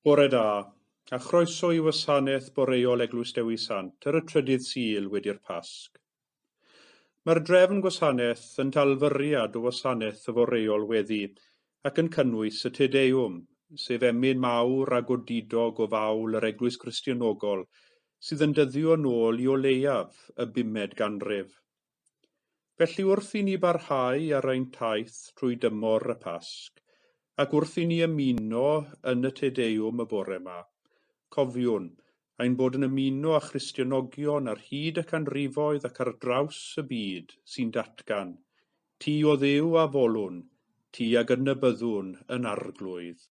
Bore da, a chroeso i wasanaeth boreol Eglwys Dewi Sant ar y trydydd Sul wedi'r Pasg. Mae'r drefn gwasanaeth yn talfyriad o wasanaeth y foreol weddi ac yn cynnwys y Te Deum, sef emyn mawr a godidog o fawl yr Eglwys Cristionogol sydd yn dyddio yn ôl i o leiaf y bumed ganrif. Felly wrth i ni barhau ar ein taith trwy dymor y Pasg, ac wrth i ni ymuno yn y Te Deum y bore yma, cofiwn ein bod yn ymuno â Christionogion ar hyd y canrifoedd ac ar draws y byd sy'n datgan, Ti o Dduw a folwn, ti a gydnabyddwn yn Arglwydd.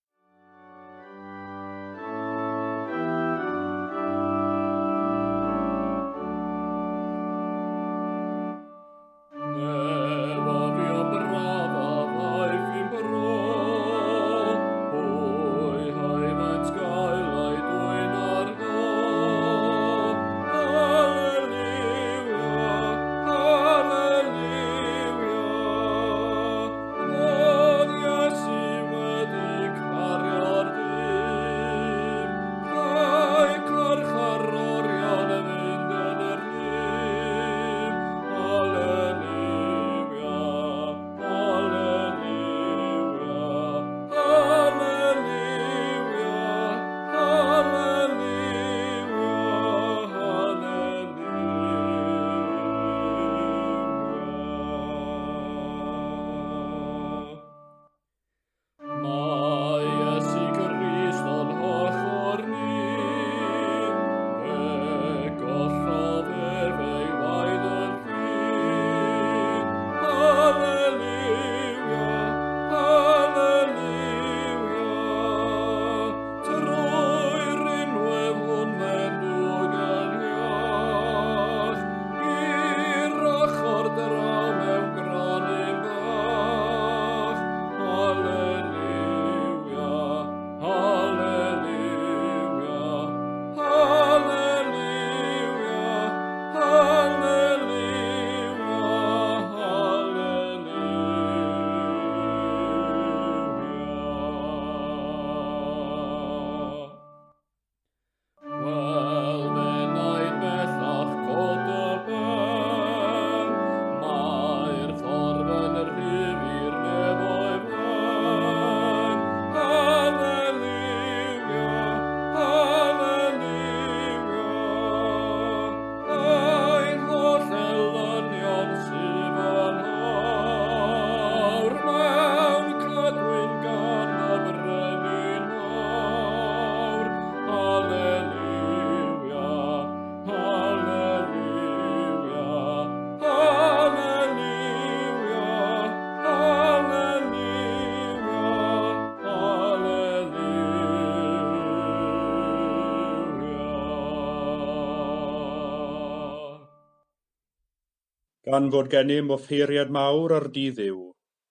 Gan fod gennym offeiriad mawr ar du Dduw,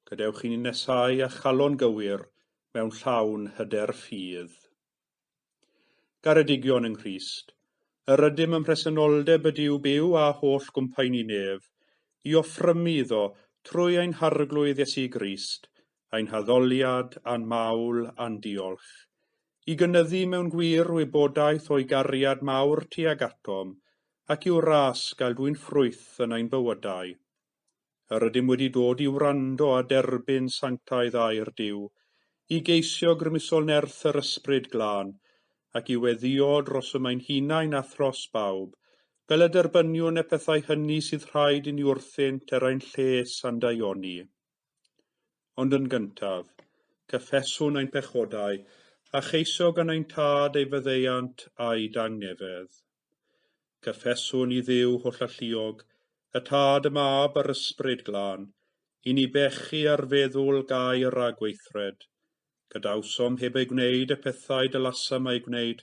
gadewch i ni nesau a chalon gywir mewn llawn hyder ffydd. Garedigion yng Nghrist, yr ydym ym mhresenoldeb y Duw byw a holl gwmpain i nef, i offrymu iddo trwy ein Harglwydd Iesu Grist, ein haddoliad a'n mawl a'n diolch, i gynyddu mewn gwir wybodaeth o'i gariad mawr tuag atom, ac i'w ras gael dwyn ffrwyth yn ein bywydau. Yr ydym wedi dod i wrando a derbyn sanctaidd air Duw, i geisio grymusol nerth yr ysbryd glân, ac i weddïo dros y ein hunain a thros bawb, fel y derbyniwn y pethau hynny sydd rhaid i ni wrthynt er ein lles a'n daioni. Ond yn gyntaf, cyffeswn ein pechodau, a cheisio gan ein tad ei faddeuant a'i dangnefedd. Cyffeswn i Dduw hollalluog, y Tad, y Mab a'r Ysbryd Glân, i ni bechu ar feddwl, gair a gweithred. Gadawsom heb ei gwneud y pethau dylasam eu gwneud,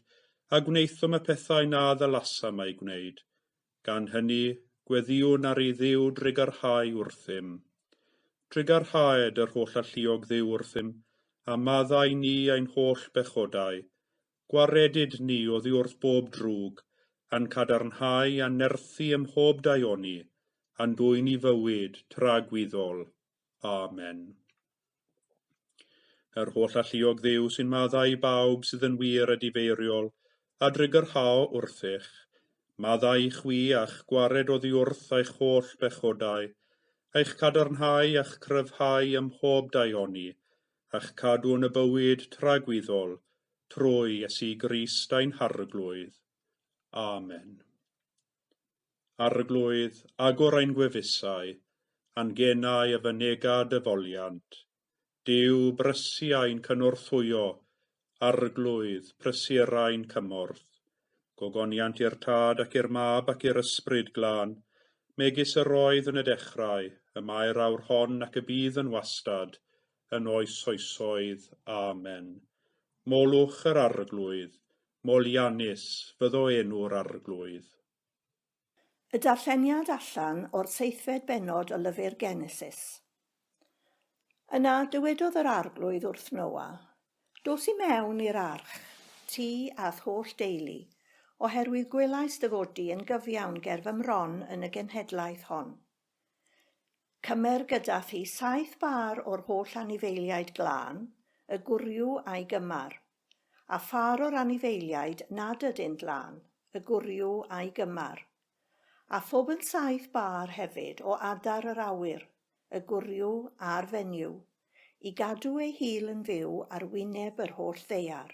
a gwnaethom y pethau na ddylasam eu gwneud. Gan hynny, gweddïwn ar i Dduw drugarhau wrthym. Trugarhaed yr hollalluog Dduw wrthym, a maddau ni ein holl bechodau. Gwaredid ni oddi wrth bob drwg, a'n cadarnhau a nerthu ym mhob daioni, a'n dwyn i fywyd tragwyddol. Amen. Yr holl alluog Dduw sy'n maddau i bawb sydd yn wir edifeiriol, a drugarhao wrthych, maddau i chwi a'ch gwared oddi wrth eich holl bechodau, eich cadarnhau a'ch cryfhau ym mhob daioni, a'ch cadw yn y bywyd tragwyddol, trwy Iesu Grist ein Harglwydd. Amen. Arglwydd, agor ein gwefusau, a'n genau a fynega dy foliant. Duw, brysiau'n cynorthwyo, Arglwydd, prysurau'n cymorth. Gogoniant i'r Tad ac i'r Mab ac i'r Ysbryd Glân, megis yr oedd yn y dechrau, y mae'r awr hon ac y bydd yn wastad, yn oes oesoedd. Amen. Molwch yr Arglwydd, moliannus fyddo enw'r Arglwydd. Y darlleniad allan o'r seithfed bennod o lyfr Genesis. Yna dywedodd yr Arglwydd wrth Noa, Dos i mewn i'r arch, ti a'th holl deulu, oherwydd gwelais dy fod di yn gyfiawn ger fy mron yn y genhedlaeth hon. Cymer gyda thi saith bâr o'r holl anifeiliaid glân, y gwryw a'i gymar, a phâr o'r anifeiliaid nad ydynt lân, y gwryw a'i gymar, a phob yn saith bâr hefyd o adar yr awyr, y gwryw a'r fenyw, i gadw eu hil yn fyw ar wyneb yr holl ddaear.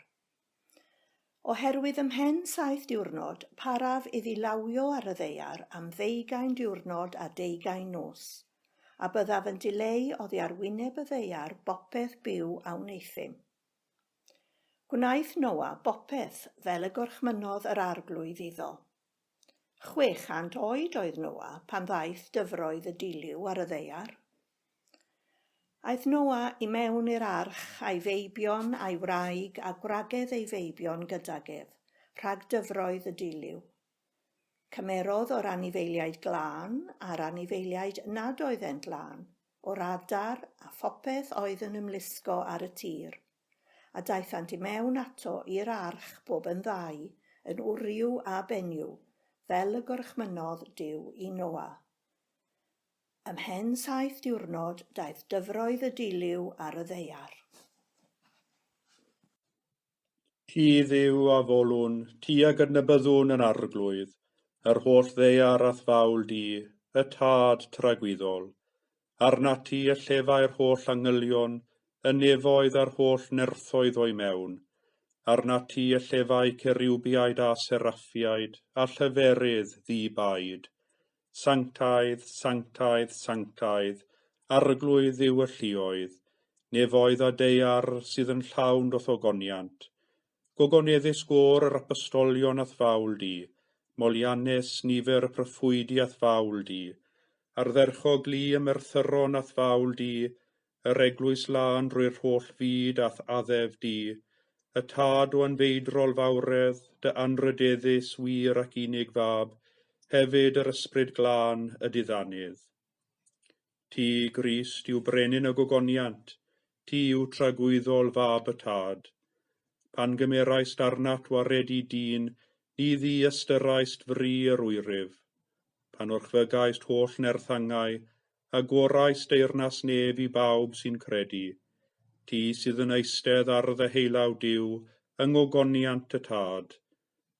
Oherwydd ymhen saith diwrnod paraf iddi lawio ar y ddaear am ddeugain diwrnod a deugain nos, a byddaf yn dileu oddi ar wyneb y ddaear bopeth byw a wneuthum. Gwnaeth Noa bopeth fel y gorchmynnodd yr Arglwydd iddo. 600 oed oedd Noa pan ddaeth dyfroedd y dilyw ar y ddaear. Aeth Noa i mewn i'r arch, a'i feibion, a'i wraig, a gwragedd ei feibion gydag ef, rhag dyfroedd y dilyw. Cymerodd o'r anifeiliaid glân a'r anifeiliaid nad oeddent lân, o'r adar a phopeth oedd yn ymlusgo ar y tir, a daethant i mewn ato i'r arch bob yn ddau, yn wryw a benyw, fel y gorchmynnodd Duw i Noa. Ymhen saith diwrnod daeth dyfroedd y dilyw ar y ddaear. Ti, Dduw, a folwn, ti a gydnabyddwn yn Arglwydd, yr holl ddaear a'th fawl di, y Tad tragwyddol. Arnat ti y llefai'r holl angylion, y nefoedd a'r holl nerthoedd o'i mewn. Arnat ti y llefai ceriwbiaid a seraffiaid, a lleferydd ddi-baid. Sanctaidd, sanctaidd, sanctaidd, Arglwydd Dduw y lluoedd, nefoedd a daear sydd yn llawn doth ogoniant. Gogoneddus gôr yr apostolion a'th fawl di, moliannus nifer y proffwydi a'th fawl di, ardderchog lu y merthyron a'th fawl di, yr eglwys lân drwy'r holl fyd a'th addef di, y Tad o anfeidrol fawredd, dy anrhydeddus wir ac unig Fab, hefyd yr Ysbryd Glân, y diddanydd. Ti, Grist, yw brenin y gogoniant, ti yw tragwyddol Fab y Tad. Pan gymeraist arnat waredu dyn, ni ddiystyraist fri yr wyryf. Pan orchfygaist holl nerth angau, a gorais deyrnas nef i bawb sy'n credu. Ti sydd yn eistedd ar ddeheulaw Duw yng ngogoniant y Tad.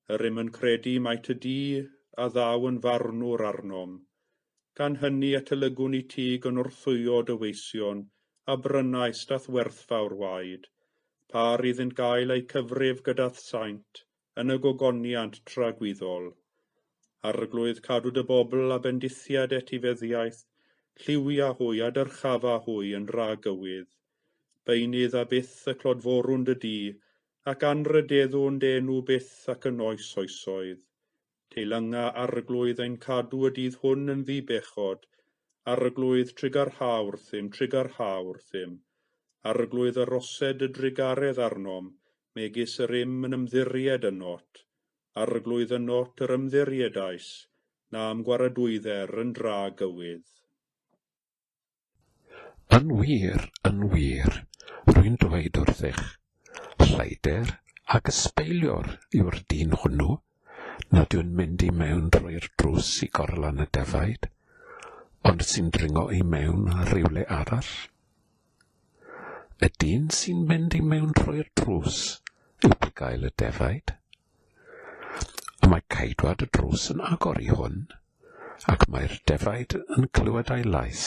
Yr ym yn credu mai ty di a ddaw yn farnwr arnom. Gan hynny atolygwn i ti gynorthwyo dy weision, a brynaist a'th werthfawr waed, par iddynt gael eu cyfrif gyda'th saint, yn y gogoniant tragwyddol. Arglwydd, cadw dy bobl a bendithiad etifeddiaeth, lliwia hwy a dyrchafa hwy yn dragywydd. Beunydd a byth y clodforwn dy di, ac anrhydeddwn dy enw byth ac yn oes oesoedd. Teilynga Arglwydd ein cadw y dydd hwn yn ddi-bechod, Arglwydd, trugarha wrthym, trugarha wrthym. Arglwydd, arosed dy drugaredd arnom, megis yr ym yn ymddiried ynot. Arglwydd ynot yr ymddiriedais, na'm gwaradwydder yn dragywydd. Yn wir, yn wir, rwy'n dweud wrthych, lleidr ac ysbeiliwr yw'r dyn hwnnw, nad yw'n mynd i mewn drwy'r drws i gorlan y defaid, ond sy'n dringo i mewn rhywle arall. Y dyn sy'n mynd i mewn trwy'r drws yw bugail y defaid. Y mae ceidwad y drws yn agor i hwn, ac mae'r defaid yn clywed ei lais,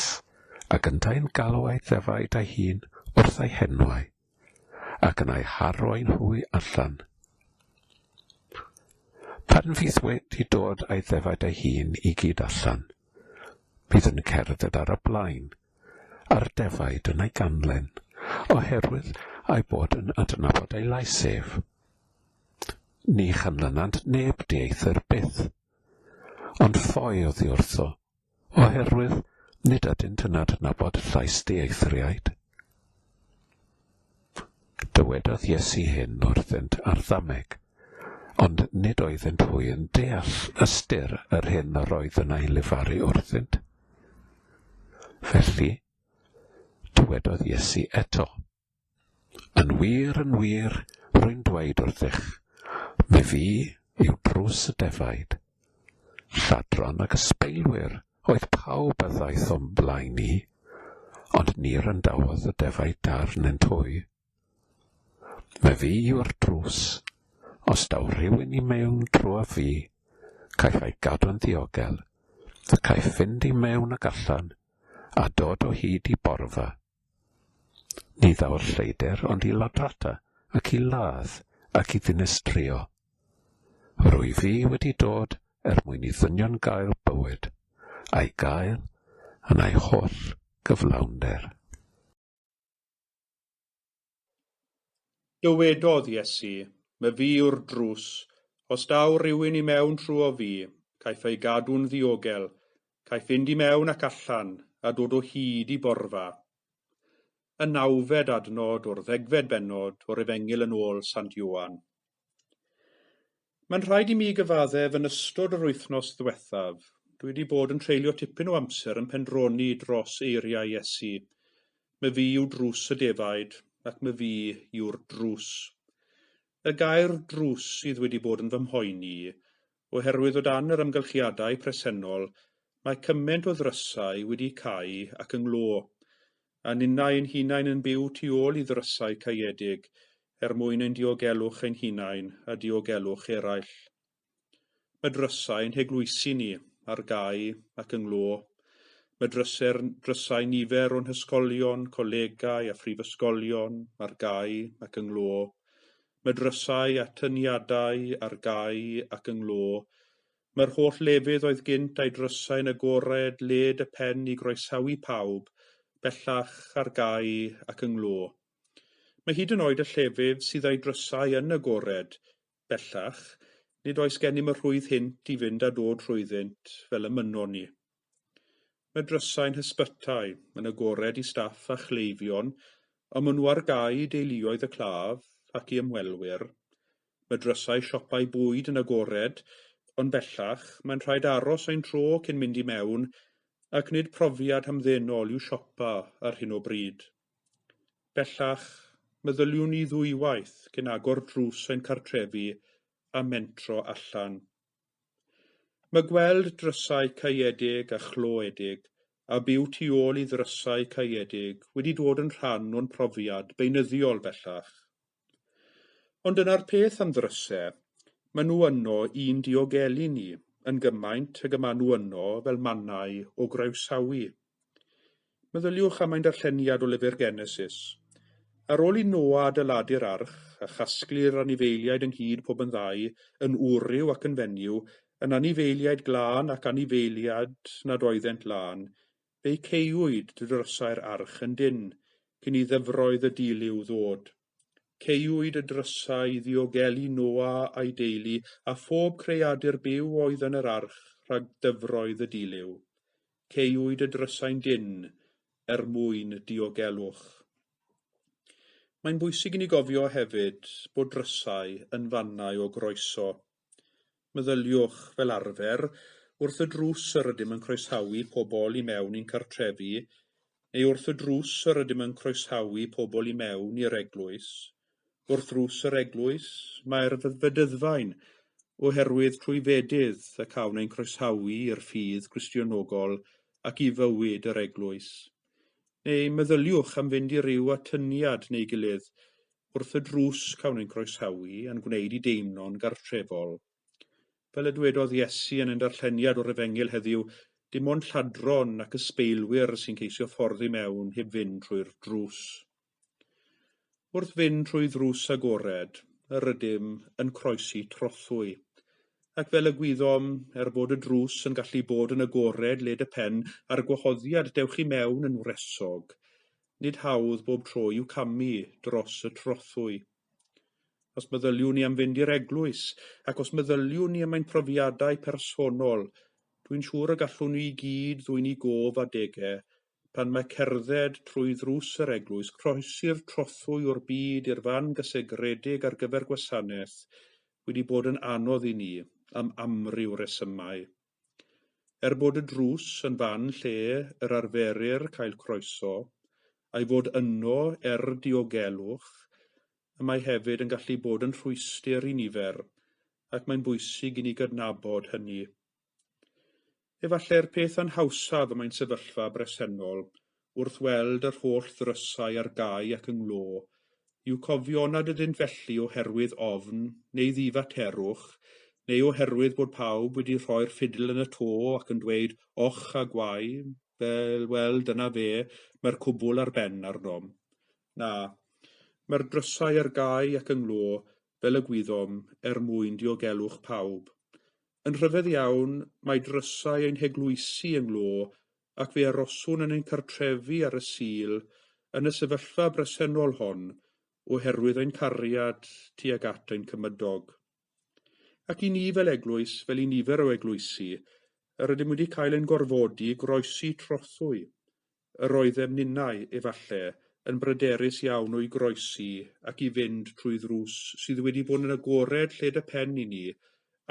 ac yntau'n galw ei ddefaid ei hun wrth ei henwau, ac yn eu harwain hwy allan. Pan fydd wedi dod â'i ddefaid ei hun i gyd allan, bydd yn cerdded ar y blaen, a'r defaid yn ei ganlyn, oherwydd ei bod yn adnabod ei lais ef. Ni chanlynant neb dieithr byth, ond ffoi oddi wrtho, oherwydd nid ydynt yn adnabod llais dieithriaid. Dywedodd Iesu hyn wrthynt ar ddameg, ond nid oeddynt hwy yn deall ystyr yr hyn yr oedd yn ei lefaru wrthynt. Felly, dywedodd Iesu eto, Yn wir, yn wir, rwy'n dweud wrthych, mi fi yw drws y defaid. Lladron ac ysbeilwyr oedd pawb a ddaeth o'm blaen i, ond ni wrandawodd y defaid arnynt hwy. My fi yw'r drws. Os daw rhywun i mewn drwy fi, caiff ei gadw'n ddiogel, caiff fynd i mewn ac allan, a dod o hyd i borfa. Ni ddaw'r lleidr ond i ladrata ac i ladd ac i ddinistrio. Rwyf fi wedi dod er mwyn i ddynion gael bywyd, a'i gael yn ei holl gyflawnder. Dywedodd Iesu, My fi yw'r drws. Os daw rhywun i mewn trwy fi, caiff ei gadw'n ddiogel, caiff fynd i mewn ac allan, a dod o hyd i borfa. Y nawfed adnod o'r ddegfed bennod o'r Efengyl yn ôl Sant Ioan. Mae'n rhaid i mi gyfaddef yn ystod yr wythnos ddiwethaf, dwi wedi bod yn treulio tipyn o amser yn pendroni dros eiriau Iesu. My fi yw drws y defaid, ac my fi yw'r drws. Y gair drws sydd wedi bod yn fy mhoeni, oherwydd o dan yr amgylchiadau presennol, mae cymaint o ddrysau wedi cau ac yng nghlo, a ninnau ein hunain yn byw tu ôl i ddrysau caeedig er mwyn ein diogelwch ein hunain a diogelwch eraill. Mae drysau ein heglwysi ni ar gau ac yng nghlo. Mae drysau'r drysau nifer o'n hysgolion, colegau a phrifysgolion ar gau ac yng nghlo. Mae drysau atyniadau ar gau ac yng nghlo. Mae'r holl lefydd oedd gynt a'i drysau'n agored led y pen i groesawu pawb, bellach ar gau ac yng nghlo. Mae hyd yn oed y llefydd sydd â'i drysau yn agored, bellach, nid oes gennym y rhwydd hynt i fynd a dod trwyddynt fel y mynnon ni. Mae drysau'n hysbytai yn agored i staff a chleifion, ond maen nhw ar gau i deuluoedd y claf ac i ymwelwyr. Mae drysau siopau bwyd yn agored, ond bellach mae'n rhaid aros ein tro cyn mynd i mewn, ac nid profiad hamddenol yw siopa ar hyn o bryd. Bellach, meddyliwn ni ddwywaith cyn agor drws ein cartrefi a mentro allan. Mae gweld drysau caeedig a chloedig a byw tu ôl i ddrysau caeedig wedi dod yn rhan o'n profiad beunyddiol bellach. Ond dyna'r peth am ddrysau, maen nhw yno i'n diogelu ni, yn gymaint ag y maen nhw yno fel mannau o groesawu. Meddyliwch am ein darlleniad o lyfr Genesis. Ar ôl i Noa adeiladu'r arch a chasglu'r anifeiliaid ynghyd pob yn ddau, yn wryw ac yn fenyw, yn anifeiliaid glân ac anifeiliaid nad oeddent lân, fe'i caewyd drysau'r arch yn dynn, cyn i ddyfroedd y dilyw ddod. Caewyd y drysau i ddiogelu Noa a'i deulu a phob creadur byw oedd yn yr arch rhag dyfroedd y dilyw. Caewyd y drysau'n dynn er mwyn diogelwch. Mae'n bwysig i ni gofio hefyd bod drysau yn fannau o groeso. Meddyliwch, fel arfer, wrth y drws yr ydym yn croesawu pobl i mewn i'n cartrefi, neu wrth y drws yr ydym yn croesawu pobl i mewn i'r eglwys. Wrth ddrws yr eglwys mae'r fedyddfaen, oherwydd trwy fedydd y cawn ein croesawu i'r ffydd Gristionogol ac i fywyd yr eglwys. Neu meddyliwch am fynd i ryw atyniad neu gilydd. Wrth y drws cawn ein croesawu a'n gwneud i deimlo'n gartrefol. Fel y dywedodd Iesu yn ein darlleniad o'r Efengyl heddiw, dim ond lladron ac ysbeilwyr sy'n ceisio ffordd i mewn heb fynd trwy'r drws. Wrth fynd trwy ddrws agored, yr ydym yn croesi trothwy. Ac fel y gwyddom, er bod y drws yn gallu bod yn agored led y pen a'r gwahoddiad dewch i mewn yn wresog, nid hawdd bob tro i'w camu dros y trothwy. Os meddyliwn ni am fynd i'r eglwys, ac os meddyliwn ni am ein profiadau personol, dwi'n siŵr y gallwn ni i gyd ddwyn i gof adegau pan mae cerdded trwy ddrws yr eglwys, croesi'r trothwy o'r byd i'r fan gysegredig ar gyfer gwasanaeth, wedi bod yn anodd i ni am amryw resymau. Er bod y drws yn fan lle yr arferir cael croeso, a'i fod yno er diogelwch, y mae hefyd yn gallu bod yn rhwystr i nifer, ac mae'n bwysig i ni gydnabod hynny. Efallai'r peth anhawsaf y mae'n sefyllfa bresennol, wrth weld yr holl ddrysau ar gau ac yng nghlo, yw cofio nad ydynt felly oherwydd ofn neu ddifaterwch, neu oherwydd bod pawb wedi rhoi'r ffidl yn y to ac yn dweud och a gwae, fel, wel, dyna fe, mae'r cwbl ar ben arnom. Na, mae'r drysau ar gau ac yng nghlo, fel y gwyddom, er mwyn diogelwch pawb. Yn rhyfedd iawn, mae drysau ein heglwysi yng nghlo ac fe aroswn yn ein cartrefi ar y Sul yn y sefyllfa bresennol hon oherwydd ein cariad tuag at ein cymydog. Ac i ni fel eglwys, fel i nifer o eglwysi, yr ydym wedi cael ein gorfodi i groesi trothwy. Yr oeddem ninnau, efalle, yn bryderus iawn o'i groesi ac i fynd trwy ddrws sydd wedi bod yn agored lled y pen i ni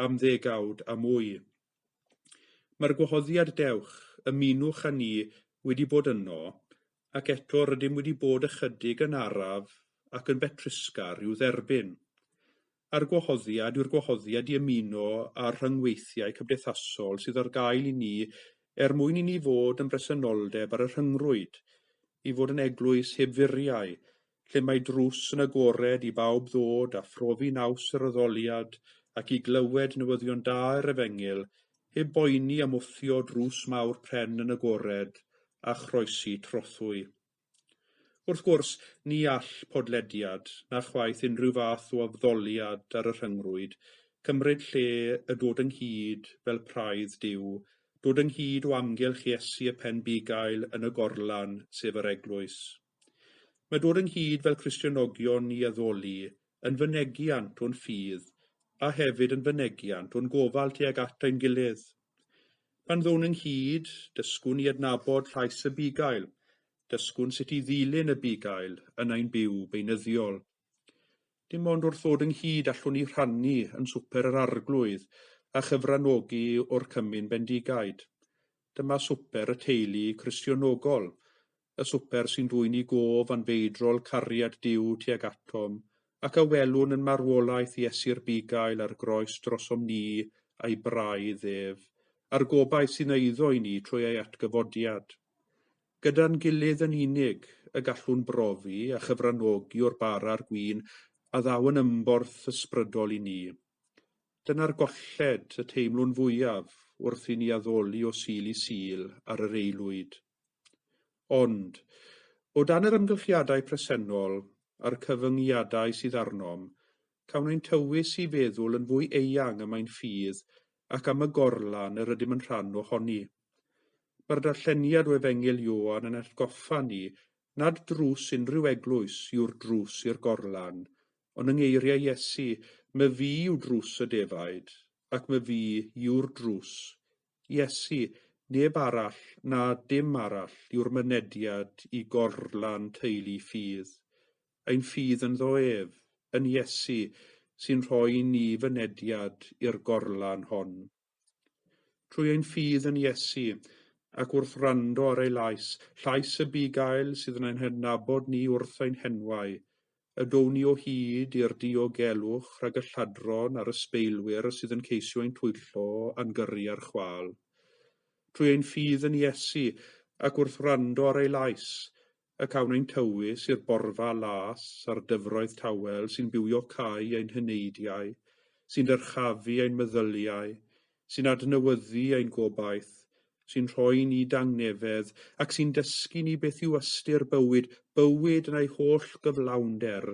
am ddegawd a mwy. Mae'r gwahoddiad dewch, ymunwch â ni wedi bod yno, ac eto rydym wedi bod ychydig yn araf ac yn betrusgar i'w dderbyn. A'r gwahoddiad yw'r gwahoddiad i ymuno â'r rhyngweithiau cymdeithasol sydd ar gael i ni er mwyn i ni fod yn bresenoldeb ar y rhyngrwyd, i fod yn eglwys heb furiau, lle mae drws yn agored i bawb ddod a phrofi naws yr addoliad ac i glywed newyddion da yr Efengyl, heb boeni am wthio drws mawr pren yn agored a chroesi trothwy. Wrth gwrs, ni all podlediad, na chwaith unrhyw fath o addoliad ar y rhyngrwyd, cymryd lle y dod ynghyd fel praidd Duw, dod ynghyd o amgylch Iesu y pen bugail yn y gorlan, sef yr eglwys. Mae dod ynghyd fel Cristionogion i addoli yn fynegiant o'n ffydd a hefyd yn fynegiant o'n gofal tuag at ein gilydd. Pan ddown ynghyd, dysgwn i adnabod llais y bugail, Dysgwn sut i ddilyn y bugail yn ein byw beunyddiol. Dim ond wrth ddod ynghyd allwn ni rhannu yn swper yr Arglwydd a chyfranogi o'r cymun bendigaid. Dyma swper y teulu Cristionogol, y swper sy'n dwyn i gof anfeidrol cariad Duw tuag atom, ac a welwn yn marwolaeth Iesu'r bugail ar groes drosom ni a'i braidd ef, a'r gobaith sy'n eiddo i ni trwy ei atgyfodiad. Gyda'n gilydd yn unig y gallwn brofi a chyfranogi o'r bara a'r gwin a ddaw yn ymborth ysbrydol i ni. Dyna'r golled y teimlwn fwyaf wrth i ni addoli o Sul i Sul ar yr aelwyd. Ond, o dan yr amgylchiadau presennol a'r cyfyngiadau sydd arnom, cawn ein tywys i feddwl yn fwy eang am ein ffydd ac am y gorlan yr ydym yn rhan ohoni. Mae'r darlleniad o Efengyl Ioan yn atgoffa ni nad drws unrhyw eglwys yw'r drws i'r gorlan, ond yng ngeiriau Iesu, myfi yw drws y defaid, ac myfi yw'r drws. Iesu, neb arall na dim arall yw'r mynediad i gorlan teulu ffydd. Ein ffydd ynddo ef, yn Iesu, sy'n rhoi i ni fynediad i'r gorlan hon. Trwy ein ffydd yn Iesu, ac wrth wrando ar ei lais, llais y bugail sydd yn ein hadnabod ni wrth ein henwau, y down ni o hyd i'r diogelwch rhag y lladron a'r ysbeilwyr sydd yn ceisio ein twyllo a'n gyrru ar chwâl. Trwy ein ffydd yn Iesu, ac wrth wrando ar ei lais, Y cawn ein tywys i'r borfa las a'r dyfroedd tawel sy'n bywiocáu ein heneidiau, sy'n dyrchafu ein meddyliau, sy'n adnewyddu ein gobaith, sy'n rhoi ni dangnefedd ac sy'n dysgu ni beth yw ystyr bywyd, bywyd yn ei holl gyflawnder,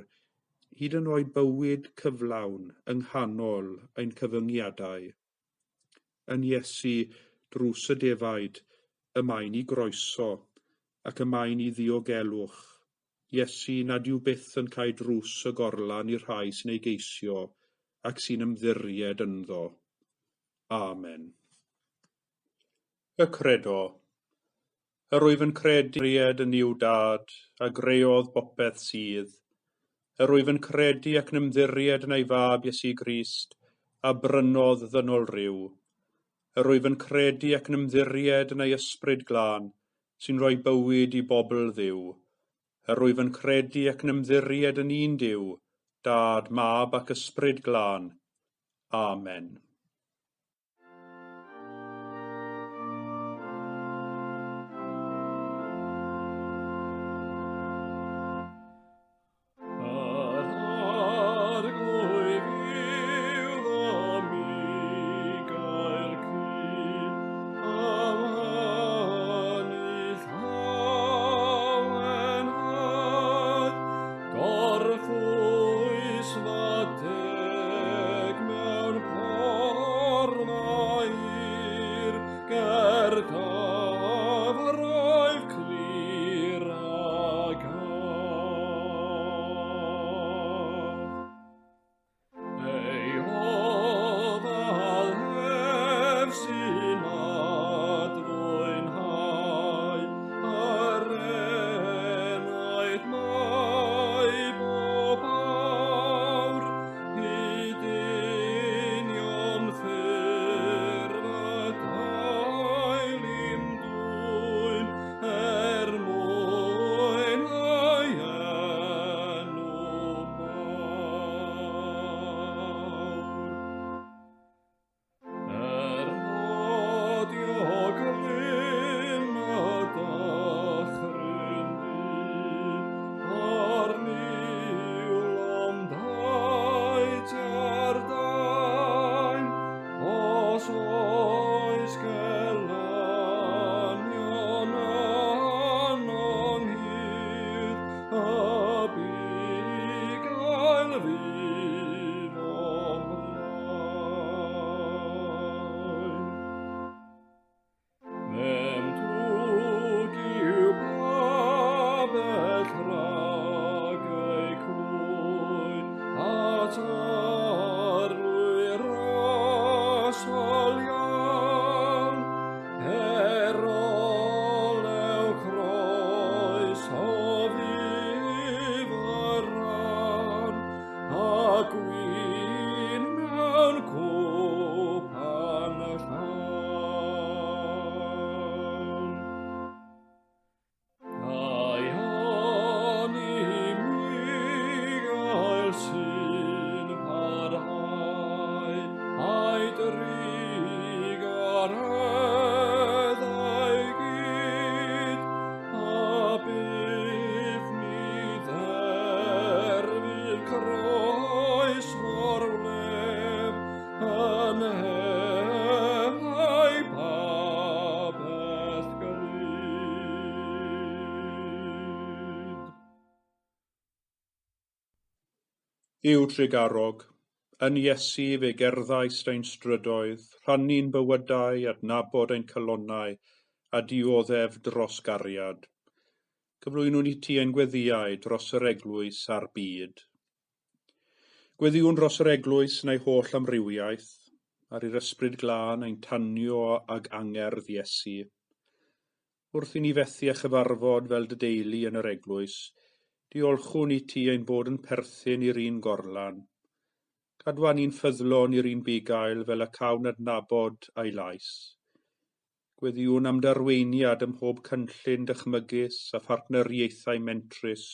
hyd yn oed bywyd cyflawn yng nghanol ein cyfyngiadau. Yn Iesu, drws y defaid, y mae'n i groeso, ac y mae'n i ddiogelwch. Iesu nad yw byth yn cael drws y gorlan i'r rhai sy'n ei geisio ac sy'n ymddiried ynddo. Amen. Y Credo. Yr wyf yn credu yn Nuw Dad, a greodd bopeth sydd. Yr wyf yn credu ac yn ymddiried yn ei Fab Iesu Grist, a brynodd ddynol ryw. Yr wyf yn credu ac yn ymddiried yn ei Ysbryd Glân, sy'n rhoi bywyd i bobl Dduw. Yr wyf yn credu ac yn ymddiried yn un Duw, Dad, Mab ac Ysbryd Glân. Amen. Yr Arglwydd yw fy migael cu, am hynny llawenhad, gorffwysfa deg mewn porfa hir, ger dyfroedd clir a gaf. Ei ofal ef sy'n adfwynhau yr enaid mae bob awr, hyd union ffurf y dail i'm dwyn, er mwyn ei enw mawr. Er modio glyn y dychryn du, a'r niwl am daith ar dain, os oes gelynion yno'n hyd, y bugail fydd o'm blaen. Fe'm dwg i'w babell rhag ei clwy, at arlwy rasol iawn, er olew croes o fydd y rhan, a gwin mewn cwpan llawn. Ai hon i mi gael sy'n parhau, ai drugareddau gyd, a byth ni dderfydd croes o'r wledd yn ei babell glyd. Yw trugarog, yn Iesu fe gerddaist ein strydoedd, rhannu'n bywydau, adnabod ein calonnau, a dioddef dros gariad. Cyflwynwn i ti ein gweddïau dros yr eglwys a'r byd. Gweddïwn dros yr eglwys yn ei holl amrywiaeth, ar i'r ysbryd glân ein tanio ag angerdd Iesu. Wrth i ni fethu a chyfarfod fel dy deulu yn yr eglwys, diolchwn i ti ein bod yn perthyn i'r un gorlan. Cadwa ni'n ffyddlon i'r un bugail fel y cawn adnabod a'i lais. Gweddïwn am darweiniad ym mhob cynllun dychmygus a phartneriaethau mentrus,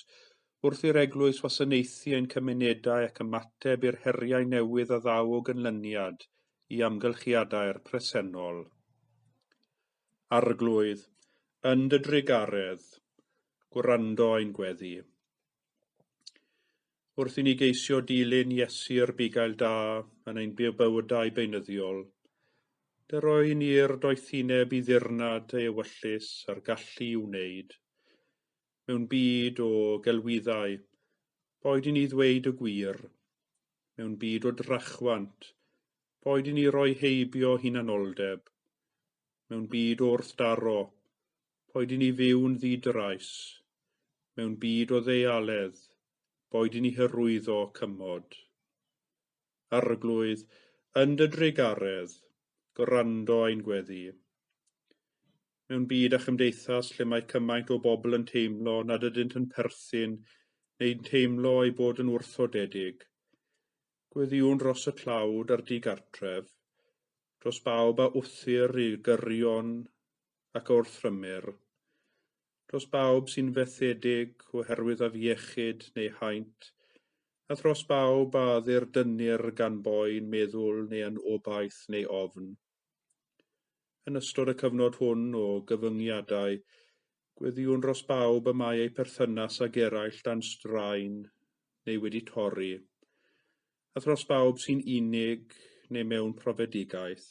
wrth i'r eglwys wasanaethu ein cymunedau ac ymateb i'r heriau newydd a ddaw o ganlyniad i amgylchiadau'r presennol. Arglwydd, yn dy drugaredd, gwrando ein gweddi. Wrth i ni geisio dilyn Iesu'r bugail da yn ein bywydau beunyddiol, dyroi ni'r doethineb i ddirnad ei ewyllys a'r gallu i'w wneud. Mewn byd o gelwyddau, boed i ni ddweud y gwir. Mewn byd o drachwant, boed i ni roi heibio hunanoldeb. Mewn byd o wrthdaro, boed i ni fyw'n ddi-drais. Mewn byd o ddeialedd, boed i ni hyrwyddo cymod. Arglwydd, yn dy drugaredd, gwrando ein gweddi. Mewn byd a chymdeithas lle mae cymaint o bobl yn teimlo nad ydynt yn perthyn neu'n teimlo eu bod yn wrthodedig, gweddïwn dros y tlawd a'r digartref, dros bawb a wthir i gyrion ac a wrthrymir, dros bawb sy'n fethedig oherwydd afiechyd neu haint, a thros bawb a ddirdynnir gan boen meddwl neu yn obaith neu ofn. Yn ystod y cyfnod hwn o gyfyngiadau, gweddïwn dros bawb y mae eu perthynas ag eraill dan straen neu wedi torri, a thros bawb sy'n unig neu mewn profedigaeth.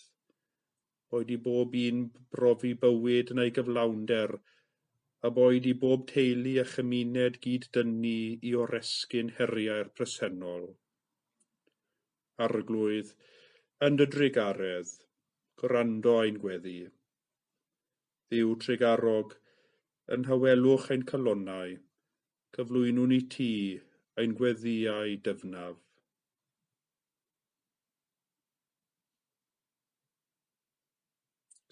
Boed i bob un brofi bywyd yn ei gyflawnder, a boed i bob teulu a chymuned gyd-dynnu i oresgyn heriau'r presennol. Arglwydd, yn dy drugaredd, gwrando ein gweddi. Dduw trugarog, yn nhawelwch ein calonnau, cyflwynwn i ti ein gweddïau dyfnaf.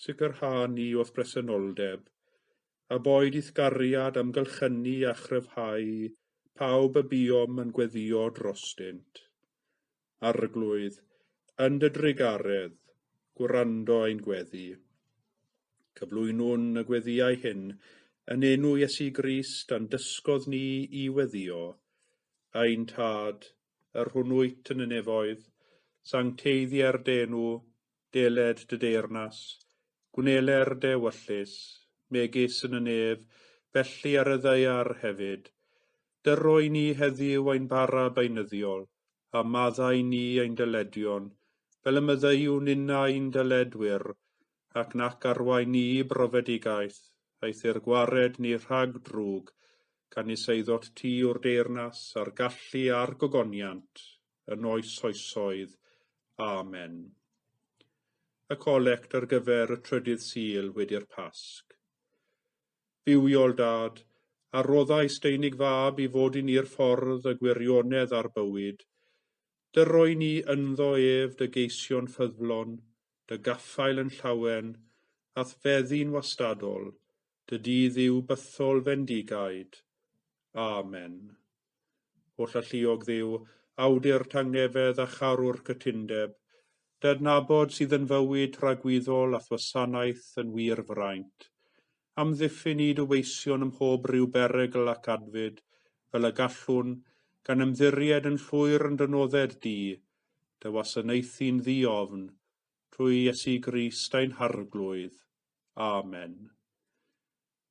Sicrha ni o'th bresenoldeb, a boed i'th gariad amgylchynu a chryfhau pawb y buom yn gweddïo drostynt. Arglwydd, yn dy drugaredd, gwrando ein gweddi. Cyflwynwn y gweddïau hyn yn enw Iesu Grist a'n dysgodd ni i weddïo. Ein Tad, yr hwn wyt yn y nefoedd, sancteiddier dy enw, deled dy deyrnas, gwneler dy ewyllys, megis yn y nef, felly ar y ddaear hefyd. Dyroi ni heddiw ein bara beunyddiol, a maddau ni ein dyledion, fel y maddeuwn ninnau i'n dyledwyr, ac nac arwain ni i brofedigaeth, eithr gwared ni rhag drwg, canys eiddot ti yw'r deyrnas a'r gallu a'r gogoniant, yn oes oesoedd. Amen. Y colect ar gyfer y trydydd Sul wedi'r Pasg. Dduwiol Dad, a roddais dy unig fab i fod i ni'r ffordd, y gwirionedd a'r bywyd, dyroi ni ynddo ef dy geisio'n ffyddlon, dy gaffael yn llawen, a'th feddi'n wastadol, dy di Dduw bythol fendigaid. Amen. Holl alluog Dduw, awdur tangnefedd a charwr cytundeb, dy adnabod sydd yn fywyd tragwyddol a'th wasanaeth yn wir fraint. Amddiffyn i dy weision ym mhob rhyw berygl ac adfyd, fel y gallwn, gan ymddiried yn llwyr yn dy nodded di, dy wasanaethu'n ddi-ofn, trwy Iesu Grist ein Harglwydd. Amen.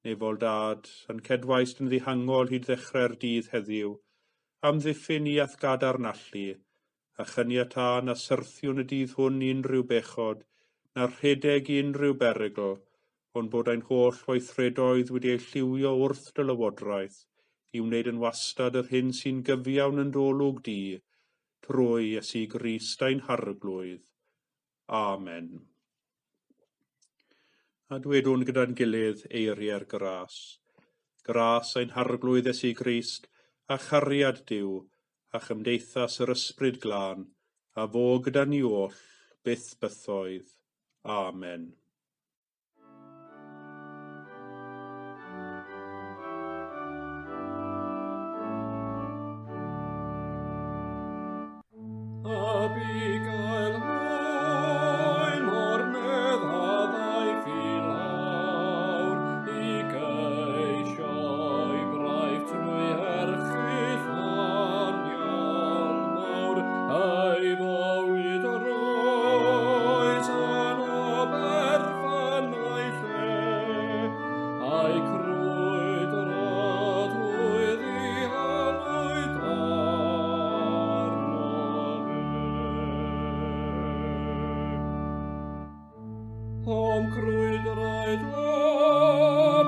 Nefol Dad, a'n cedwaist yn ddihangol hyd ddechrau'r dydd heddiw, amddiffyn ni a'th gadarn allu, a chaniatâ na syrthiwn y dydd hwn i unrhyw bechod, na rhedeg i unrhyw berygl, ond bod ein holl weithredoedd wedi eu lliwio wrth dy lywodraeth, i wneud yn wastad yr hyn sy'n gyfiawn yn dy olwg di, trwy Iesu Grist ein Harglwydd. Amen. A dwedwn gyda'n gilydd eiriau'r gras. Gras ein Harglwydd Iesu Grist, a chariad Duw, a chymdeithas yr Ysbryd Glân, a fo gyda ni oll, byth bythoedd. Amen. A bugail mwyn o'r nef a ddaeth i lawr i geisio'i braich trwy erchyll anial mawr, ei fywyd roes yn aber. O'm crwydraid o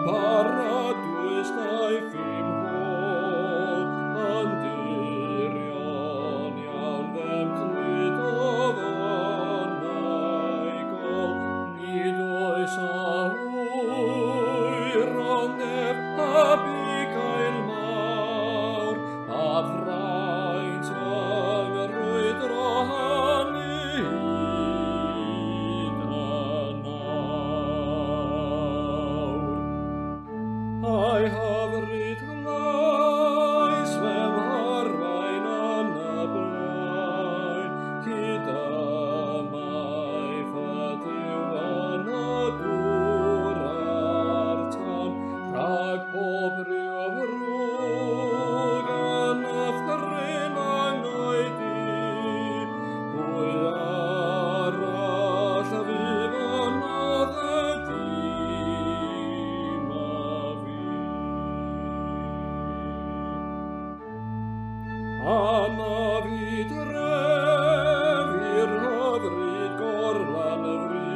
baradwys daeth i'm hôl, yn dirion iawn fe'm cludodd yn ei gôl. Nid oes awyr ond nef a bugail mawr, a fraint yng nghrwydro hynny hyd yn awr. A'i hyfryd lais fe'm harwain yn y blaen, hyd y mae ffydd yn y dŵr a'r tân, rhag pob rhyw ddrwg yn nyffryn angau du. Pwy arall fydd yn y dim a fi? A na fi dref i'r hyfryd gorlan y fri,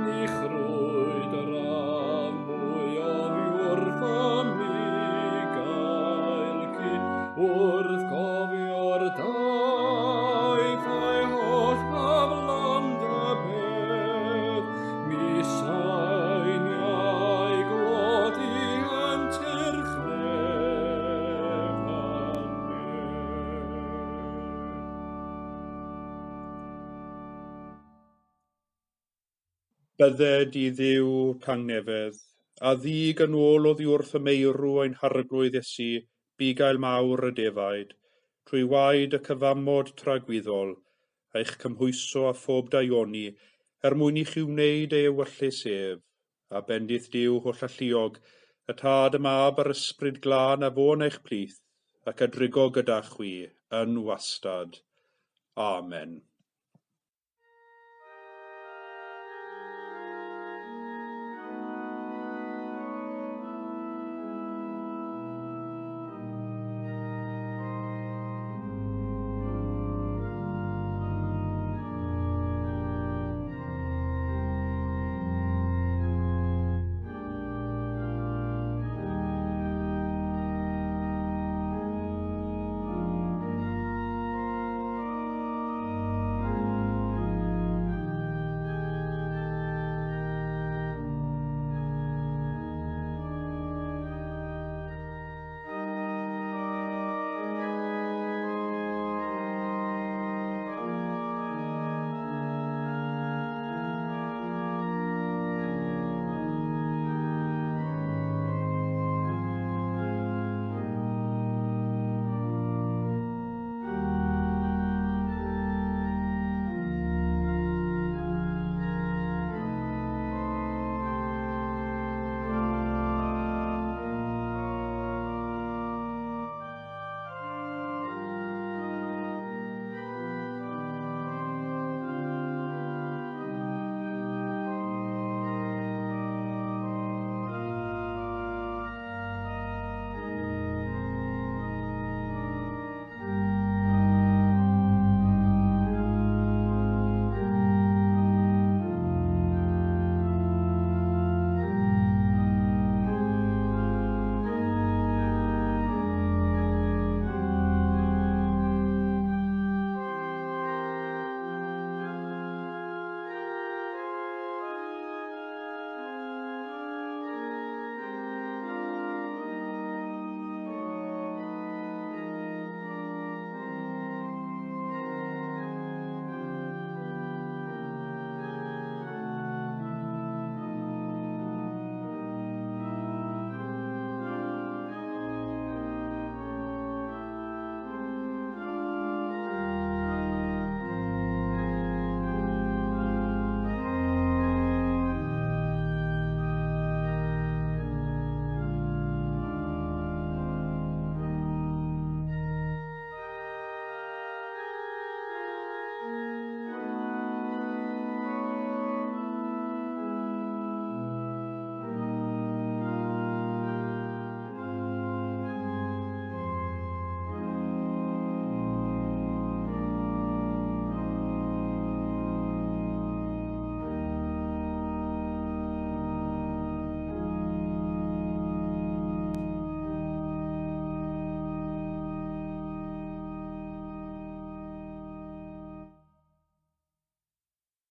ni chrwydraf mwy oddi wrth y migael cu, wrth gofio'r daith a'i holl aflan y bedd, mi saeniai glod i entyrch nef a nef. Bydded i Dduw tangnefedd, a ddig yn ôl oddi wrth y meirw ein harglwydd Iesu, bugail mawr y defaid, trwy waed y cyfamod tragwyddol, eich cymhwyso â phob daioni, er mwyn i chi wneud ei ewyllys ef, a bendith Duw hollalluog, y Tad, y Mab a'r Ysbryd Glân a fo'n eich plith, ac a drigo gyda chwi yn wastad. Amen.